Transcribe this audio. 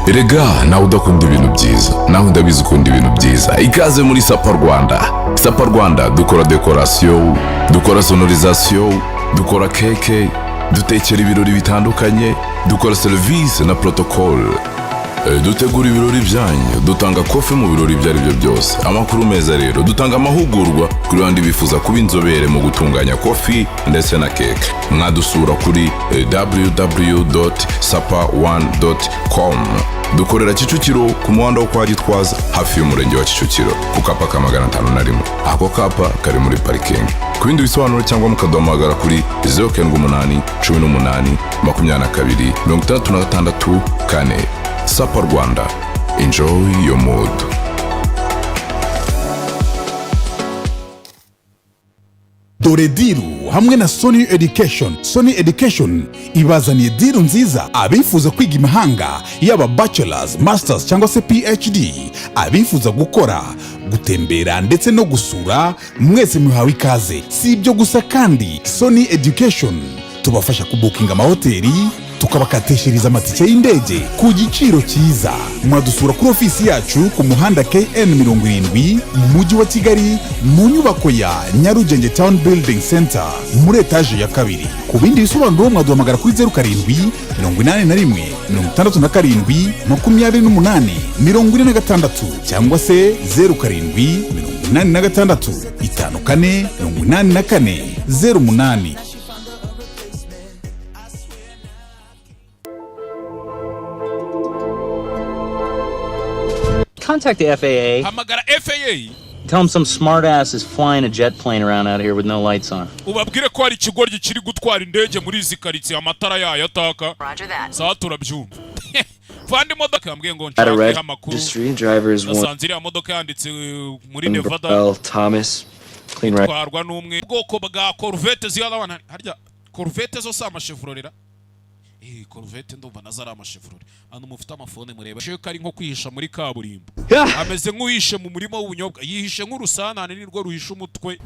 Erega nawe udakunda ibintu byiza, nawe ndabizi ukunda ibintu byiza. Ikaze muri Sapa Rwanda. Sapa Rwanda dukora décoration, dukora sonorisation, dukora cake, dutekera ibirori bitandukanye, dukora serivisi na protocole. Dutegura ibirori byanyu, dutanga coffee mu birori ibyo ari byo byose. Amakuru meza rero, dutanga amahugurwa kuri bandi bifuza kuba inzobere mu gutunganya coffee ndetse na cake. Mwadusura kuri www.sapa1.com. Dukorera Kicukiro ku muhanda wo kwa Gitwaza, hafi y'umurenge wa Kicukiro, ku kapa ka 501. Ako kapa kari muri parikingi. Ku bindi bisobanuro cyangwa mukaduhamagara kuri 078 18 22 66 4. Sapa Rwanda, enjoy your mood. Dore deal hamwe na Sony Education. Sony Education ibazaniye deal nziza. Abifuza kwiga imahanga, yaba bachelors, masters cyangwa se PhD, abifuza gukora, gutembera ndetse no gusura, mwese muhawe ikaze. Si ibyo gusa kandi, Sony Education tubafasha kubukinga amahoteli, tukabakatishiriza amatike y'indege ku giciro cyiza. Mwadusura kuri ofisi yacu ku muhanda KN 70 mu mujyi wa Kigali, mu nyubako ya Nyarugenge Town Building Center, muri etaje ya kabiri. Ku bindi bisobanuro mwaduhamagara kuri 0781 67 28 46 cyangwa se 0786 54 84 08. Contact the FAA. Hamagara FAA. Tell them some smartass is flying a jet plane around out here with no lights on. Ubabwire ko hari ikigoryi kiri gutwara indege muri izi karitsiye amatara yayo ataka. Roger that. Sawa, turabyumva. Vanda imodoka yambwiye ngo At a nshake amakuru. registry, driver is one Nasanze iriya modoka yanditse muri Nevada. Burrell Thomas. Clean right. Itwarwa n'umwe ubwoko bwa Corvette ziyabana. Harya Corvette zo si amaChevrolet? Corvette ndumva nazo ari amaChevrolet. Hano mufite amafone mureba sheko ari nko kwihisha muri kaburimbo, ameze nk'uwishe mu murima w'ubunyobwa, yihishe nk'urusanane nirwo ruhisha umutwe.